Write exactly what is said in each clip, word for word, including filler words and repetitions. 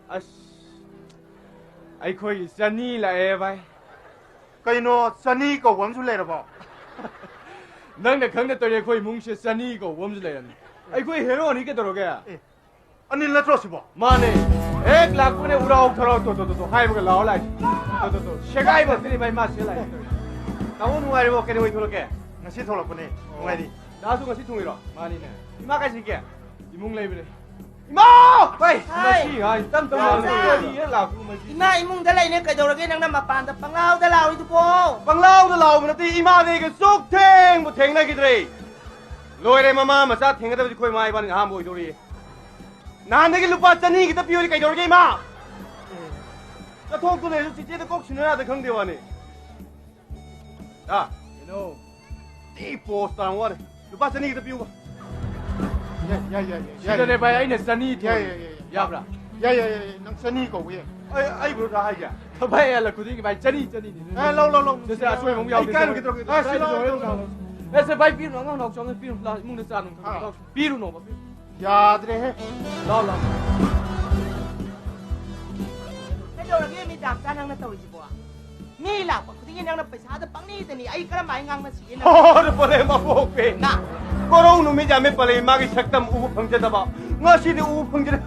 ꯑꯁ, ꯑꯩꯈꯣꯏꯒꯤ ꯆꯅꯤ ꯂꯥꯛꯑꯦ ꯚꯥꯏ꯫ ꯀꯩꯅꯣ, ꯆꯅꯤ ꯀꯧꯕ ꯑꯃꯁꯨ ꯂꯩꯔꯕꯣ? ꯅꯪꯅ ꯈꯪꯗ ꯇꯧꯔꯤ, ꯑꯩꯈꯣꯏ ꯏꯃꯨꯡꯁꯦ ꯆꯅꯤ ꯀꯧꯕ ꯑꯃꯁꯨ ꯂꯩꯔꯝꯃꯤ꯫ ꯑꯩꯈꯣꯏ ꯍꯦꯔꯣꯅꯤ ꯀꯩꯗꯧꯔꯒꯦ? ꯑꯦ, ꯑꯅꯤꯜ ꯅꯠꯇ꯭ꯔꯣ ꯁꯤꯕꯣ? ꯃꯥꯅꯦ꯫ ꯍꯦꯛ ꯂꯥꯛꯄꯅꯦ ꯎꯔꯥꯎ ꯊꯔꯥꯎ ꯇꯣ ꯇꯣ ꯇꯣ ꯇꯣ ꯍꯥꯏꯕꯒ ꯂꯥꯎ ꯂꯥꯛꯏ꯫ ꯇꯣ ꯇꯣ ꯇꯣ ꯁꯦꯒꯥꯏꯕ ꯉꯥꯛꯇꯅꯤ ꯚꯥꯏ ꯃꯥ ꯁꯤ ꯂꯥꯛꯏ꯫ ꯇꯥꯃꯣ ꯅꯨꯡꯉꯥꯏꯔꯤꯕꯣ? ꯀꯩꯗꯧꯉꯩ ꯊꯣꯛꯂꯛꯀꯦ? ꯉꯁꯤ ꯊꯣꯛꯂꯛꯄꯅꯦ꯫ ꯅꯨꯡꯉꯥꯏꯔꯤ꯫ ꯗꯥꯁꯨ ꯉꯁꯤ ꯊꯨꯡꯉꯤꯔꯣ? ꯃꯥꯅꯤꯅꯦ꯫ ꯏꯃꯥ ꯀꯥꯏ ꯆꯠꯈꯤꯒꯦ? ꯏꯃꯨꯡ ꯂꯩꯕꯅꯦ꯫ ꯏꯃꯥ! ꯍꯣꯏ꯫ ꯍꯥꯏ꯫ ꯃꯁꯤ ꯍꯥꯏ ꯇꯝ ꯇꯝ ꯉꯥꯡꯉꯦ꯫ ꯏꯃꯥ! ꯀꯔꯤ ꯍꯦꯛ ꯂꯥꯛꯄ ꯃꯁꯤ? ꯏꯃꯥ ꯏꯃꯨꯡꯗ ꯂꯩꯅꯦ, ꯀꯩꯗꯧꯔꯒꯦ ꯅꯪꯅ ꯃꯄꯥꯟꯗ ꯄꯪꯂꯥꯎꯗ ꯂꯥꯎꯔꯤꯗꯨꯕꯣ? ꯄꯪꯂꯥꯎꯗ ꯂꯥꯎꯕ ꯅꯠꯇꯦ, ꯏꯃꯥꯗꯤ ꯑꯩꯒ ꯁꯨꯛ ꯊꯦꯡꯕꯨ ꯊꯦꯡꯅꯈꯤꯗ꯭ꯔꯦ꯫ ꯂꯣꯏꯔꯦ, ꯃꯃꯥ ꯃꯆꯥ ꯊꯦꯡꯅꯗꯕꯁꯤ ꯑꯩꯈꯣꯏ ꯏꯃꯥ ꯏꯕꯥꯅꯤ ꯑꯍꯥꯟꯕ ꯑꯣꯏꯗꯧꯔꯤ꯫ ꯅꯍꯥꯟꯗꯒꯤ ꯂꯨꯄꯥ ꯆꯅꯤ ꯈꯤꯇ ꯄꯤꯌꯣꯗꯤ ꯀꯩꯗꯧꯔꯒꯦ ꯏꯃꯥ? ꯆꯠꯊꯣꯛꯇꯨ ꯂꯩꯔꯁꯨ ꯆꯤꯆꯦꯗ ꯀꯣꯛ ꯁꯤꯟꯅ ꯌꯥꯗ ꯈꯪꯗꯦ ꯋꯥꯅꯤ꯫ ꯑꯥ꯫ ꯀꯩꯅꯣ? ꯇꯤ ꯄꯣꯁ ꯇꯥꯔꯝ ꯋꯥꯅꯤ꯫ ꯂꯨꯄꯥ ꯆꯅꯤ ꯈꯤꯇ ꯄꯤꯌꯨꯕ꯫ ꯌꯥꯏ, ꯌꯥꯏ, ꯌꯥꯏ, ꯌꯥꯏ, ꯌꯥꯏ꯫ ꯁꯤꯗꯅꯦ ꯚꯥꯏ ꯑꯩꯅ ꯆꯅꯤ ꯌꯥꯏ, ꯊꯣꯛꯏ꯫ ꯌꯥꯏ, ꯌꯥꯏ, ꯌꯥꯏ꯫ ꯌꯥꯕ꯭ꯔꯥ? ꯌꯥꯏ, ꯌꯥꯏ, ꯌꯥꯏ, ꯌꯥꯏ꯫ ꯅꯪ ꯆꯅꯤ ꯀꯧꯕ ꯌꯥꯏ꯫ ꯑꯩ, ꯑꯩꯕꯨ ꯅꯠꯇ꯭ꯔꯥ ꯍꯥꯏꯁꯦ? ꯊꯕꯛ ꯍꯦꯛ ꯍꯜꯂꯛ ꯈꯨꯗꯤꯡꯒꯤ ꯚꯥꯏ ꯆꯅꯤ, ꯆꯅꯤꯅꯤ꯫ ꯑꯦ, ꯂꯧ, ꯂꯧ, ꯂꯧ꯫ ꯁꯦ, ꯁꯦ, ꯑꯁꯣꯏꯕ ꯑꯃꯨꯛ ꯑꯩ ꯌꯥꯎꯗꯦ꯫ ꯀꯥꯏꯔꯨꯒꯦ ꯇꯧꯔꯒꯦ꯫ ꯑꯦ, ꯁꯤ ꯂꯧ, ꯂꯧ, ꯂꯧ, ꯂꯧ꯫ ꯑꯦ, ꯁꯦ, ꯚꯥꯏ ꯄꯤꯔꯨꯅꯣ, ꯑꯉꯥꯡ ꯅꯥꯎ ꯆꯪꯉ ꯄꯤꯔꯨꯅꯣ, ꯏꯃꯨꯡꯗ ꯆꯥ ꯅꯨꯡ ꯑꯥ꯫ ꯄꯤꯔꯨꯅꯣꯕ, ꯄꯤꯔꯨꯅꯣ꯫ ꯌꯥꯗ꯭ꯔꯦꯍꯦ꯫ ꯂꯥꯎ, ꯂꯥꯎ꯫ ꯀꯩꯗꯧꯔꯒꯦ ꯃꯦꯗꯥꯝꯆꯥ ꯅꯪꯅ ꯇꯧꯔꯤꯁꯤꯕꯣ? ꯃꯤ ꯂꯥꯛꯄ ꯈꯨꯗꯤꯡꯒꯤ ꯅꯪꯅ ꯄꯩꯁꯥꯗ ꯄꯪꯅꯤꯗꯅꯤ꯫ ꯑꯩ ꯀꯔꯝꯍꯥꯏꯅ ꯉꯥꯡꯅꯁꯤꯒꯦ ꯅꯪ? ꯍꯣꯔ ꯄꯂꯦ ꯃꯄꯣꯛꯄꯤ꯫ ꯅ꯫ ꯀꯣꯔꯧ ꯅꯨꯃꯤꯠ ꯌꯥꯝꯃꯤ ꯄꯂꯦ ꯃꯥꯒꯤ ꯁꯛꯇꯝ ꯎꯕ ꯐꯪꯖꯗꯕ꯫ ꯉꯁꯤꯗꯤ ꯎꯕ ꯐꯪꯖꯔꯦ꯫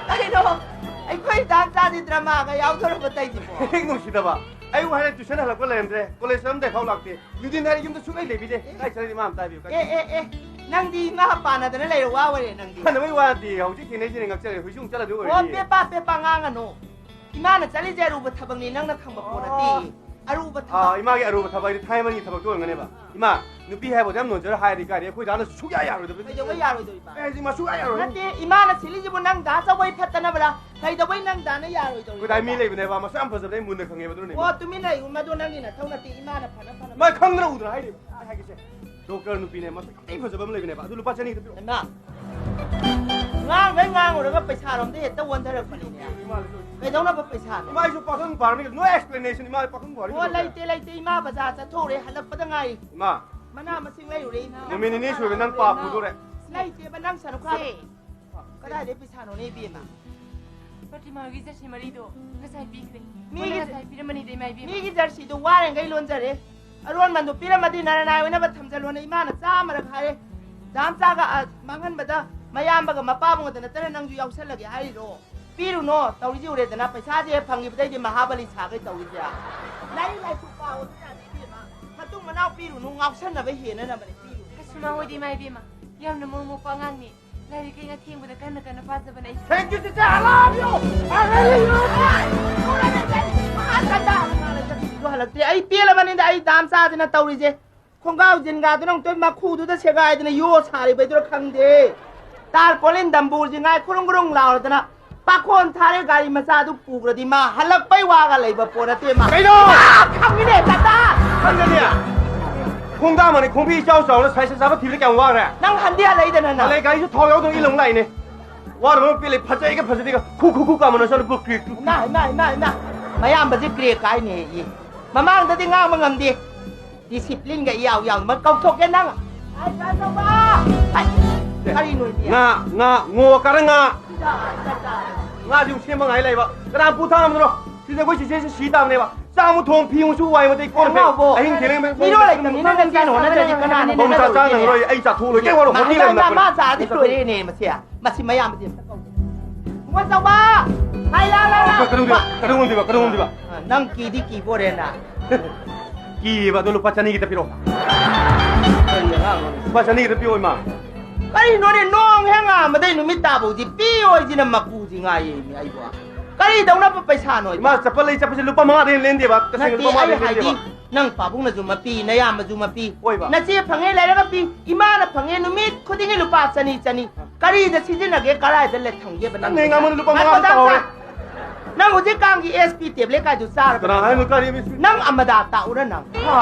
ꯀꯩꯅꯣ? ꯑꯩꯈꯣꯏ ꯃꯦꯗꯥꯝꯆꯥꯗꯤ ꯗ꯭ꯔꯃꯥꯒ ꯌꯥꯎꯗꯣꯔꯕꯣ ꯇꯧꯏꯁꯤꯕꯣ? ꯍꯦꯛ ꯅꯨꯡꯁꯤꯗꯕ꯫ ꯑꯌꯨꯛ ꯍꯥꯏꯔꯦ ꯇ꯭ꯌꯨꯁꯟ ꯍꯜꯂꯛꯄ ꯂꯩꯔꯝꯗ꯭ꯔꯦ꯫ ꯀꯣꯂꯦꯖ ꯆꯠꯂꯝꯗꯥꯏ ꯐꯥꯎ ꯂꯥꯛꯇꯦ꯫ ꯅꯨꯡꯊꯤꯟ ꯍꯥꯏꯔꯦ ꯌꯨꯝꯗ ꯁꯨꯡꯂꯩ ꯂꯩꯕꯤꯗꯦ꯫ ꯀꯥꯏ ꯆꯠꯂꯗꯤ ꯃꯥ ꯑꯝꯇ ꯍꯥꯏꯕꯤꯌꯨ, ꯀꯥꯏ ꯑꯦ, ꯆꯠꯂꯗꯤ? ꯑꯦ, ꯑꯦ, ꯅꯪꯗꯤ ꯏꯃꯥ ꯄꯥꯟꯅꯗꯅ ꯂꯩꯔ ꯋꯥ ꯑꯣꯏꯔꯦ ꯅꯪꯗꯤ꯫ ꯐꯅꯕꯩ ꯋꯥ ꯅꯠꯇꯦ, ꯍꯧꯖꯤꯛ ꯊꯦꯡꯅꯩꯁꯤꯅꯦ ꯉꯛꯆꯔꯦ, ꯍꯧꯖꯤꯛꯁꯨ ꯑꯃꯨꯛ ꯆꯠꯂꯗꯣꯏ ꯑꯣ, ꯑꯣꯏꯔꯗꯤ꯫ ꯄꯦꯄꯥ, ꯄꯦꯄꯥ ꯉꯥꯡꯉꯅꯨ꯫ ꯏꯃꯥꯅ ꯆꯠꯂꯤꯁꯦ ꯑꯔꯨꯕ ꯊꯕꯛꯅꯤ, ꯅꯪꯅ ꯈꯪꯕ ꯄꯣꯠ ꯅꯠꯇꯦ꯫ ꯑꯣ꯫ ꯑꯔꯨꯕ ꯑꯥ, ꯊꯕꯛ꯫ ꯏꯃꯥꯒꯤ ꯑꯔꯨꯕ ꯊꯕꯛ ꯍꯥꯏꯗꯤ ꯊꯥꯏꯅ ꯃꯅꯤꯒꯤ ꯊꯕꯛꯇꯣ ꯑꯣꯏꯔꯝꯒꯅꯦꯕ꯫ ꯏꯃꯥ, ꯅꯨꯄꯤ ꯍꯥꯏꯕꯗꯤ ꯌꯥꯝ ꯅꯣꯟꯖꯔ ꯍꯥꯏꯔꯗꯤ ꯀꯥꯏꯗꯤ ꯑꯩꯈꯣꯏ ꯗꯥꯅ ꯁꯨꯛꯌꯥ ꯌꯥꯔꯣꯏꯗꯕ꯫ ꯀꯩꯗꯧꯕ ꯌꯥꯔꯣꯏꯗꯣꯏꯕ? ꯑꯦ, ꯍꯧꯖꯤꯛ ꯃꯥ ꯁꯨꯛꯌꯥ ꯌꯥꯔꯣꯏ꯫ ꯅꯠꯇꯦ, ꯏꯃꯥꯅ ꯁꯤꯜꯂꯤꯁꯤꯕꯨ ꯅꯪ ꯗꯥ ꯆꯧꯕꯩ ꯐꯠꯇꯅꯕ꯭ꯔꯥ? ꯀꯩꯗꯧꯕꯩ ꯅꯪ ꯗꯥꯅ ꯌꯥꯔꯣꯏꯗꯧꯔꯤꯕ? ꯑꯩꯈꯣꯏ ꯗꯥ ꯃꯤ ꯂꯩꯕꯅꯦꯕ, ꯃꯁꯛ ꯌꯥꯝ ꯐꯖꯕꯅꯦ, ꯑꯩ ꯃꯨꯟꯅ ꯈꯪꯉꯦꯕ, ꯑꯗꯨꯅꯅꯦ꯫ ꯑꯣ, ꯇꯨꯃꯤꯟ ꯂꯩꯌꯨ, ꯃꯗꯨ ꯅꯪꯒꯤ ꯅꯊꯧ ꯅꯠꯇꯦ, ꯏꯃꯥꯅ ꯐꯅ ꯐꯅ ꯃꯥ ꯈꯪꯗꯅ ꯎꯗ꯭ꯔꯥ ꯍꯥꯏꯔꯤꯕ? ꯑꯩ ꯍꯥꯏꯒꯦꯁꯦ, ꯗꯣꯛꯇꯔ ꯅꯨꯄꯤꯅꯦ, ꯃꯁꯛ ꯌꯥꯝ ꯊꯤ ꯐꯖꯕ ꯑꯃ ꯂꯩꯕꯅꯦꯕ, ꯑꯗꯨ ꯂꯨꯄꯥ ꯆꯅꯤ ꯈꯛꯇ ꯄꯤꯔꯛꯑꯣ꯫ ꯍꯩꯃꯥ! ꯉꯥꯡꯃꯩ ꯉꯥꯡꯉꯨꯔꯒ ꯄꯩꯁꯥꯔꯣꯝꯗ ꯍꯦꯛꯇ ꯑꯣꯟꯊꯔꯛꯄꯅꯤꯅꯦ꯫ ꯏꯃꯥ, ꯂꯨꯄꯥ ꯀꯩꯗꯧꯅꯕ ꯄꯩꯁꯥꯅꯣ? ꯏꯃꯥ, ꯑꯩꯁꯨ ꯄꯥꯈꯪ ꯐꯥꯔꯕꯅꯤ, no explanation, ꯏꯃꯥ, ꯄꯥꯈꯪ ꯐꯥꯔꯕꯅꯤ ꯑꯣ, ꯀꯩꯗꯧꯔꯒꯦ? ꯂꯩꯇꯦ, ꯂꯩꯇꯦ, ꯏꯃꯥ ꯕꯖꯥꯔ ꯆꯠꯊꯣꯛꯎꯔꯦ, ꯍꯜꯂꯛꯄꯗ ꯉꯥꯏ꯫ ꯏꯃꯥ꯫ ꯃꯅꯥ ꯃꯁꯤꯡ ꯂꯩꯔꯨꯔꯦ, ꯏꯃꯥ꯫ ꯅꯨꯃꯤꯠ ꯅꯤꯅꯤ ꯁꯨꯔꯦ ꯅꯪ ꯄꯥꯞ ꯄꯨꯗꯣꯔꯦ꯫ ꯂꯩꯇꯦꯕ, ꯅꯪ ꯁꯔꯨꯛ ꯈꯥꯛ꯫ ꯁꯦ꯫ ꯀꯗꯥꯏꯗꯩ ꯄꯩꯁꯥꯅꯣꯅꯦ, ꯏꯕꯦꯝꯃ? ꯄ꯭ꯔꯇꯤꯃꯥꯒꯤ ꯖꯔꯁꯤ ꯃꯔꯤꯗꯣ ꯉꯁꯥꯏ ꯄꯤꯈ꯭ꯔꯦ꯫ ꯃꯤꯒꯤ ꯃꯣꯏꯅ ꯉꯁꯥꯏ ꯄꯤꯔꯝꯕꯅꯤꯗ, ꯏꯃꯥ ꯏꯕꯦꯝꯃ꯫ ꯃꯤꯒꯤ ꯖꯔꯁꯤꯗꯨ ꯋꯥꯔꯤꯉꯩ ꯂꯣꯟꯖꯔꯦ꯫ ꯑꯔꯣꯟꯃꯟꯗꯨ ꯄꯤꯔꯝꯃꯗꯤ ꯅꯔꯅꯥꯏ ꯑꯣꯏꯅꯕ ꯊꯝꯖꯜꯂꯣꯅ ꯏꯃꯥꯅ ꯆꯥꯝꯃꯔꯛ ꯍꯥꯏꯔꯦ꯫ ꯗꯥꯝꯆꯥꯒ, ꯑ, ꯃꯥꯡꯍꯟꯕꯗ ꯃꯌꯥꯝꯕꯒ ꯃꯄꯥꯕꯨꯡꯒꯗ ꯅꯠꯇꯅ ꯅꯪꯁꯨ ꯌꯥꯎꯁꯜꯂꯒꯦ ꯍꯥꯏꯔꯤꯔꯣ? ꯄꯤꯔꯨꯅꯣ, ꯇꯧꯔꯤꯁꯤ ꯎꯔꯦꯗꯅ, ꯄꯩꯁꯥꯁꯦ ꯍꯦꯛ ꯐꯪꯈꯤꯕꯗꯩꯗꯤ ꯃꯍꯥꯕꯂꯤ ꯁꯥꯈꯩ ꯇꯧꯔꯤꯁꯦ꯫ ꯂꯥꯏꯔꯤꯛ ꯂꯥꯏꯁꯨ ꯄꯥꯎ ꯑꯗꯨ ꯌꯥꯗꯦ ꯏꯕꯦꯝꯃ꯫ ꯃꯇꯨꯡ ꯃꯅꯥꯎ ꯄꯤꯔꯨꯅꯨ, ꯉꯥꯎꯁꯟꯅꯕ ꯍꯦꯟꯅꯅꯕꯅꯦ, ꯄꯤꯔꯨꯅꯨ꯫ ꯑꯁ, ꯏꯃꯥ ꯍꯣꯏꯗꯤ, ꯏꯃꯥ ꯏꯕꯦꯝꯃ, ꯌꯥꯝꯅ ꯃꯑꯣꯡ ꯃꯣꯛꯄ ꯑꯉꯥꯡꯅꯤ꯫ ꯂꯥꯏꯔꯤꯛ ꯀꯩꯅ ꯊꯦꯡꯕꯗ ꯀꯟꯅ ꯀꯟꯅ ꯄꯥꯖꯕꯅꯦ ꯑꯩꯁꯨ꯫ Thank you, teacher. I love you. I really love you. ꯍꯜꯂꯛꯇꯦ꯫ ꯑꯩ ꯄꯦꯜꯂꯕꯅꯤꯗ, ꯑꯩ ꯗꯥꯝꯆꯥꯁꯤꯅ ꯇꯧꯔꯤꯁꯦ꯫ ꯈꯣꯡꯒ꯭ꯔꯥꯎ ꯖꯤꯟꯒꯥꯗꯨꯅ ꯑꯃꯨꯛꯇꯣꯏ ꯃꯈꯨꯗꯨꯗ ꯁꯦꯒꯥꯏꯗꯅ ꯌꯣ ꯁꯥꯔꯤꯕꯩꯗꯨꯔ ꯈꯪꯗꯦ꯫ ꯇꯥꯔꯄꯣꯂꯤꯟ ꯗꯝꯕꯨꯔꯁꯤ ꯉꯥꯏ ꯈꯨꯔꯨꯡ ꯈꯨꯔꯨꯡ ꯂꯥꯎꯔꯗꯅ ꯄꯥꯈꯣꯟ ꯊꯥꯔꯦ ꯒꯥꯔꯤ ꯃꯆꯥꯗꯨ ꯄꯨꯈ꯭ꯔꯗꯤ ꯃꯥ ꯍꯜꯂꯛꯄꯩ ꯋꯥꯒ ꯂꯩꯕ ꯄꯣꯠ ꯅꯠꯇꯦ ꯃꯥ꯫ ꯀꯩꯅꯣ? ꯑꯥ, ꯈꯪꯉꯤꯅꯦ, ꯇꯥꯇꯥ! ꯈꯪꯒꯅꯤ꯫ ꯈꯣꯡꯗꯥ ꯃꯅꯤ ꯈꯣꯡꯕꯤ ꯏꯆꯥꯎ ꯆꯥꯎꯅ ꯁꯥꯏꯁ ꯆꯥꯕ ꯊꯤꯕꯗ ꯀꯌꯥꯝ ꯋꯥꯈ꯭ꯔꯦ? ꯅꯪ ꯍꯟꯗꯤ ꯍꯜꯂꯛꯏꯗꯅ ꯅꯪ꯫ ꯍꯜꯂꯛꯑꯦ, ꯒꯥꯔꯤꯁꯨ ꯊꯥꯎ ꯌꯥꯎꯗꯅ ꯏꯜꯂ ꯑꯃꯨꯛ ꯂꯥꯛꯏꯅꯦ꯫ ꯋꯥꯅ ꯃꯔꯣꯜ ꯄꯦꯜꯂꯦ, ꯐꯖꯩꯒ ꯐꯖꯗꯦꯒ ꯈꯨ ꯈꯨ ꯈꯨ ꯀꯥꯃꯟꯅ ꯆꯠꯂꯨ ꯀ꯭ꯔꯤꯛ ꯀ꯭ꯔꯤꯛ꯫ ꯏꯃꯥ, ꯏꯃꯥ, ꯏꯃꯥ, ꯏꯃꯥ꯫ ꯃꯌꯥꯝꯕꯁꯤ ꯀ꯭ꯔꯦꯛ ꯀꯥꯏꯅꯦ ꯑꯩ꯫ ꯃꯃꯥꯡꯗꯗꯤ ꯉꯥꯡꯕ ꯉꯝꯗꯦ꯫ ꯗꯤꯁꯤꯄ꯭ꯂꯤꯟꯒ ꯏꯌꯥꯎ ꯌꯥꯎꯗꯕ ꯀꯧꯊꯣꯛꯀꯦ ꯅꯪ꯫ ꯑꯩ ꯆꯥ ꯆꯧꯕ! ꯑꯩ, ꯀꯔꯤꯅꯣ ꯏꯕꯦꯝ? ꯉꯥ, ꯉꯥ, ꯉꯣ ꯀꯥꯔ ꯉꯥ꯫ ꯁꯤꯗ, ꯁꯤꯗ, ꯁꯤꯗ꯫ ꯉꯥꯁꯤ ꯑꯃꯨꯛ ꯁꯦꯝꯕ ꯉꯥꯏ ꯂꯩꯕ꯫ ꯀꯅꯥ ꯄꯨ ꯊꯥꯡꯉꯝꯗ꯭ꯔꯣ? ꯁꯤꯗ ꯑꯩꯈꯣꯏ ꯆꯤꯆꯦꯁꯤ ꯁꯤ ꯇꯥꯕꯅꯦꯕ꯫ ꯆꯥꯛ ꯑꯃꯨꯛ ꯊꯣꯡ, ꯐꯤ ꯑꯃꯨꯛꯁꯨ, ꯋꯥꯏ ꯑꯃꯨꯛ ꯇꯩ, ꯀꯣꯟ ꯐꯦꯡ꯫ ꯑꯉꯥꯎꯕ꯫ ꯑꯍꯤꯡ ꯊꯦꯡꯂꯦꯡ ꯃꯤꯔꯣꯜ ꯂꯩꯇꯕꯅꯤꯅ ꯅꯪ ꯆꯥꯅ ꯍꯣꯠꯅꯗ꯭ꯔꯗꯤ ꯀꯅꯥꯅ ꯃꯕꯨꯛ ꯆꯥꯛ ꯍꯣꯠꯅꯗꯣꯏꯅꯣ? ꯆꯥꯅ ꯂꯣꯏ, ꯑꯩ ꯆꯥꯊꯣꯛ ꯂꯣꯏ, ꯀꯩꯝ ꯋꯥꯔꯧ, ꯃꯥ, ꯍꯣꯇꯦꯜ ꯃꯥ, ꯑꯃꯗ ꯃꯥ ꯄꯨꯔꯦ꯫ ꯆꯥꯗ꯭ꯔꯤ ꯂꯣꯏꯔꯦꯅꯦ ꯃꯁꯤ꯫ ꯃꯁꯤ ꯃꯌꯥꯝꯕꯁꯦ ꯑꯝꯇ ꯀꯧꯒꯦ꯫ ꯏꯕꯨꯡꯉꯣ ꯆꯥꯎꯕ! ꯍꯥꯏ, ꯂꯥ, ꯂꯥ, ꯂꯥ! ꯀꯩꯗꯧꯗꯣꯏꯕ? ꯀꯩꯗꯧꯗꯣꯏꯕ? ꯀꯩꯗꯧꯗꯣꯏꯕ? ꯑ, ꯅꯪ ꯀꯤꯗꯤ ꯀꯤꯕꯣꯔꯦꯅ꯫ ꯀꯤꯌꯦꯕ, ꯑꯗꯣ ꯂꯨꯄꯥ ꯆꯅꯤ ꯈꯤꯇ ꯄꯤꯔꯛꯑꯣ꯫ ꯀꯔꯤ ꯑꯉꯥꯡꯅꯣꯅꯦ? ꯂꯨꯄꯥ ꯆꯅꯤ ꯈꯤꯇ ꯄꯤꯔꯛꯑꯣ, ꯏꯃꯥ꯫ ꯀꯔꯤꯅꯣꯅꯦ, ꯅꯣꯡ ꯍꯦꯛ ꯉꯥꯝꯕꯗꯩ ꯅꯨꯃꯤꯠ ꯇꯥꯕꯧꯗꯤ ꯄꯤꯑꯣꯏꯁꯤꯅ ꯃꯀꯨꯁꯤ ꯉꯥꯏꯌꯦꯃꯤ ꯑꯩꯕꯣ꯫ ꯀꯔꯤ ꯇꯧꯅꯕ ꯄꯩꯁꯥꯅꯣ ꯏꯕꯣ? ꯏꯃꯥ, ꯆꯄꯜ ꯂꯩ ꯆꯠꯄꯁꯦ ꯂꯨꯄꯥ ꯃꯉꯥꯗꯩ ꯍꯦꯟꯅ ꯂꯦꯟꯗꯦꯕ꯫ ꯇꯁꯦꯡꯅ ꯅꯠꯇꯦ, ꯂꯨꯄꯥ ꯃꯉꯥꯗꯩ ꯑꯩ ꯍꯦꯟꯅ ꯍꯥꯏꯗꯤ, ꯂꯦꯟꯗꯦꯕ꯫ ꯅꯪ ꯄꯥꯕꯨꯡꯅꯁꯨ ꯃꯄꯤ, ꯅꯌꯥꯝꯕꯁꯨ ꯃꯄꯤ꯫ ꯍꯣꯏꯕ꯫ ꯅꯆꯦ ꯐꯪꯉꯦ ꯂꯩꯔꯒ ꯄꯤ, ꯏꯃꯥꯅ ꯐꯪꯉꯦ ꯅꯨꯃꯤꯠ ꯈꯨꯗꯤꯡꯒꯤ ꯂꯨꯄꯥ ꯆꯅꯤ, ꯆꯅꯤ꯫ ꯀꯔꯤꯗ ꯁꯤꯖꯤꯟꯅꯒꯦ, ꯀꯔꯥꯏꯗ ꯂꯩ ꯊꯝꯒꯦꯕ ꯅꯪ? ꯅꯪ ꯉꯥꯡꯕꯗ ꯂꯨꯄꯥ ꯉꯥꯏꯈꯣ, ꯃꯉꯥꯗ ꯗꯥꯝꯆꯥ꯫ ꯇꯧꯍꯧꯔꯦ꯫ ꯅꯪ ꯍꯧꯖꯤꯛꯀꯥꯟꯒꯤ ꯑꯦꯁ ꯄꯤ ꯇꯦꯕ꯭ꯂꯦꯠ ꯀꯥꯏꯗꯨ ꯆꯥꯔꯕ ꯀꯅꯥ ꯅꯠꯇ꯭ꯔꯣ? ꯍꯥꯏꯅꯣ? ꯀꯔꯤ ꯑꯦꯁ ꯄꯤ? ꯅꯪ ꯑꯃꯗꯥ ꯇꯥꯛꯎꯔ ꯅꯪ? ꯍꯥ?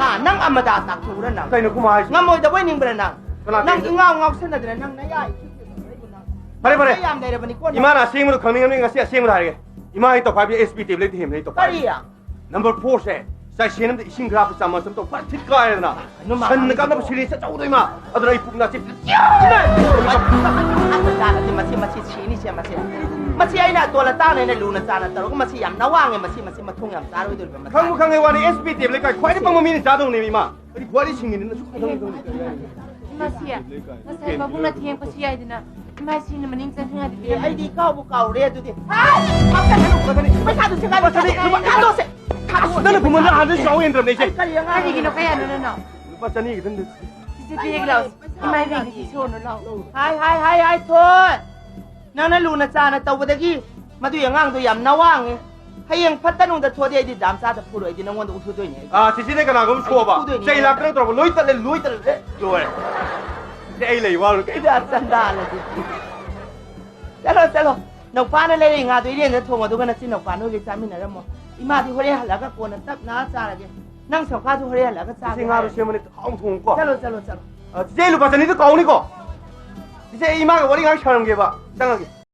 ꯍꯥ? ꯅꯪ ꯑꯃꯗꯥ ꯇꯥꯛꯊꯣꯛꯎꯔ ꯅꯪ? ꯀꯩꯅꯣ ꯀꯨꯃꯥꯔ ꯍꯥꯏꯁꯤ? ꯉꯝꯃꯣꯏꯗꯕꯣꯏ ꯅꯤꯡꯕ꯭ꯔꯥ ꯅꯪ? ꯀꯅꯥ ꯅꯪ ꯀꯩꯅꯣ? ꯏꯉꯥꯎ ꯉꯥꯎꯁꯟꯅꯗꯅ ꯅꯪ ꯅꯌꯥ ꯏꯊꯤ ꯊꯤꯗꯅ ꯑꯩꯕꯨ ꯅꯪ ꯐꯔꯦ, ꯐꯔꯦ꯫ ꯅꯌꯥ ꯌꯥꯝ ꯂꯩꯔꯕꯅꯤꯀꯣ ꯅꯪ꯫ ꯏꯃꯥꯅ ꯑꯁꯦꯡꯕꯗꯣ ꯈꯪꯅꯤꯡꯉꯕꯅꯤ, ꯉꯁꯤ ꯑꯁꯦꯡꯕꯗꯣ ꯍꯥꯏꯔꯒꯦ꯫ ꯏꯃꯥ ꯑꯩ ꯇꯧꯈꯥꯏꯕꯤ ꯑꯦꯁ ꯄꯤ ꯇꯦꯕ꯭ꯂꯦꯠꯇꯤ ꯍꯦꯟꯕꯅꯦ ꯑꯩ ꯇꯧꯈꯥꯏꯕꯤ꯫ ꯀꯔꯤ? ꯅꯝꯕꯔ ꯐꯣꯔꯁꯦ, ꯆꯥꯏꯁꯦꯟ ꯑꯃꯗ ꯏꯁꯤꯡ ꯈꯔ ꯍꯥꯞꯄ ꯆꯥꯃꯁ ꯑꯃ ꯇꯧ ꯐꯖꯅ ꯊꯤꯠ ꯀꯥꯏꯔꯦꯗꯅ꯫ ꯀꯩꯅꯣ ꯃꯥ ꯁꯟꯅ ꯍꯥꯏꯁꯤꯕꯣ? ꯀꯥꯞꯅꯕ ꯁꯤꯔꯤꯟꯁ ꯑꯆꯧꯕꯗꯣ ꯏꯃꯥ꯫ ꯑꯗꯨꯅ ꯑꯩ ꯄꯨꯛ ꯅꯥꯁꯤ ꯐꯖꯅ ꯃꯁꯤ ꯂꯇꯥꯅ ꯑꯩꯅ ꯂꯨꯅ ꯆꯥꯅ ꯇꯧꯔꯒ ꯃꯁꯤ ꯌꯥꯝ ꯅꯋꯥꯡꯉꯦ, ꯃꯁꯤ, ꯃꯁꯤ ꯃꯊꯣꯡ ꯌꯥꯝ ꯆꯥꯔꯣꯏꯗꯧꯔꯤꯕ ꯃꯁꯥꯅꯤ꯫ ꯈꯪꯕꯨ ꯈꯪꯉꯦ ꯋꯥꯅꯤ, ꯑꯦꯁ ꯄꯤ ꯇꯦꯞ ꯂꯩꯀꯥꯏ ꯈ꯭ꯋꯥꯏꯗꯒꯤ ꯄꯪꯕ ꯃꯤꯅ ꯆꯥꯗꯧꯅꯦꯕ ꯏꯃꯥ꯫ ꯀꯔꯤ ꯋꯥꯔꯤ ꯁꯤꯡꯉꯤꯅꯣ ꯅꯪꯁꯨ ꯈꯪ ꯈꯪ ꯈꯪ꯫ ꯏꯃꯥꯁꯤ, ꯉꯁꯥꯏ ꯃꯕꯨꯡꯅ ꯊꯦꯡꯉꯛꯄꯁꯨ ꯌꯥꯏꯗꯅ, ꯏꯃꯥꯁꯤꯅ ꯃꯅꯤꯡ ꯆꯪꯍꯟꯒꯗꯤ ꯑꯦ, ꯑꯩꯗꯤ ꯀꯥꯎꯕꯨ ꯀꯥꯎꯔꯦ ꯑꯗꯨꯗꯤ꯫ ꯍꯥꯏ! ꯀꯥꯎꯁꯜꯂꯅꯨ꯫ ꯄꯩꯁꯥꯗꯨ ꯁꯦꯒꯥꯏ ꯄꯩꯁꯥꯗꯤ ꯂꯨꯄꯥ ꯊꯥꯗꯣꯛꯁꯦ꯫ ꯅꯪꯅ ꯈꯨꯃꯟꯗ ꯍꯥꯟꯅꯗꯩ ꯆꯥꯎ ꯌꯦꯟꯗ꯭ꯔꯕꯅꯦ ꯑꯩꯁꯦ꯫ ꯑꯩ ꯀꯔꯤ ꯑꯉꯥꯡ ꯀꯔꯤꯒꯤꯅꯣ ꯀꯌꯥꯅꯣ ꯅꯪꯅ? ꯂꯨꯄꯥ ꯆꯅꯤ ꯈꯤꯇꯪꯗ꯫ ꯁꯤꯁꯦ ꯄꯤꯔꯒꯦ ꯂꯥꯛꯑꯣ꯫ ꯏꯃꯥ ꯏꯕꯦꯟꯒꯤ ꯁꯤ ꯁꯣꯟꯅ ꯂꯥꯛꯑꯣ꯫ ꯍꯥꯏ, ꯍꯥꯏ, ꯍꯥꯏ, ꯍꯥꯏ, ꯊꯣꯏ! ꯅꯪꯅ ꯂꯨꯅ ꯆꯥꯅ ꯇꯧꯕꯗꯒꯤ ꯃꯗꯨꯒꯤ ꯑꯉꯥꯡꯗꯣ ꯌꯥꯝ ꯅꯋꯥꯡꯉꯦ꯫ ꯍꯌꯦꯡ ꯐꯠꯇ ꯅꯨꯡꯗ ꯊꯣꯛꯑꯗꯤ ꯑꯩꯗꯤ ꯗꯥꯝꯆꯥꯗ ꯐꯨꯔꯣꯏ, ꯑꯩꯗꯤ ꯅꯪꯉꯣꯟꯗ ꯎꯠꯊꯨꯗꯣꯏꯅꯦ ꯑꯩꯗꯤ꯫ ꯑꯥ, ꯆꯤꯆꯦꯅ ꯀꯅꯥꯒꯨꯝꯕ ꯁꯣꯛꯑꯕ? ꯑꯩꯗꯤ ꯐꯨꯗꯣꯏꯅꯦ ꯆꯩ ꯅꯪꯉꯣꯟꯗ꯫ ꯂꯥꯛꯇꯅ ꯇꯧꯔꯕ? ꯂꯣꯏ ꯇꯠꯂꯦ, ꯂꯣꯏ ꯇꯠꯂꯦ꯫ ꯑꯦ, ꯂꯣꯏꯔꯦ꯫ ꯆꯤꯆꯦ, ꯑꯩ ꯂꯩ ꯋꯥꯔꯨꯔꯦ꯫ ꯏꯗꯤ ꯑꯆꯟꯗꯥꯂꯗꯤ꯫ ꯆꯠꯂꯣ, ꯆꯠꯂꯣ꯫ ꯅꯧꯄꯥꯅ ꯂꯩꯔꯛꯏ ꯉꯥꯗꯣ ꯏꯔꯦꯟꯗ ꯊꯣꯡꯉꯣ, ꯑꯗꯨꯒ ꯅꯆꯤꯟ ꯅꯧꯄꯥ ꯅꯣꯏꯒꯩ ꯆꯥꯃꯤꯟꯅꯔꯝꯃꯣ꯫ ꯏꯃꯥꯗꯤ ꯍꯣꯔꯦꯟ ꯍꯜꯂꯛꯑꯒ ꯀꯣꯟꯅ ꯇꯞꯅ ꯆꯥꯔꯒꯦ꯫ ꯅꯪ ꯁꯧꯀꯥꯁꯨ ꯍꯣꯔꯦꯟ ꯍꯜꯂꯛꯑꯒ ꯆꯥꯒꯦ ꯆꯤꯆꯦ, ꯉꯥꯗꯣ ꯍꯥꯏꯔꯒꯦ꯫ ꯁꯦꯝꯃꯅꯤ, ꯍꯥꯎꯅ ꯊꯣꯡꯉꯨꯀꯣ꯫ ꯆꯠꯂꯣ, ꯆꯠꯂꯣ, ꯆꯠꯂꯣ꯫ ꯑ, ꯆꯤꯆꯦ, ꯑꯩ ꯂꯨꯄꯥ ꯆꯅꯤꯗꯣ ꯀꯥꯎꯅꯤꯀꯣ꯫ ꯆꯤꯆꯦ, ꯑꯩ ꯏꯃꯥꯒ ꯋꯥꯔꯤ ꯉꯥꯏꯍꯥꯛ ꯁꯥꯔꯝꯒꯦꯕ꯫ ꯆꯪꯉꯒꯦ꯫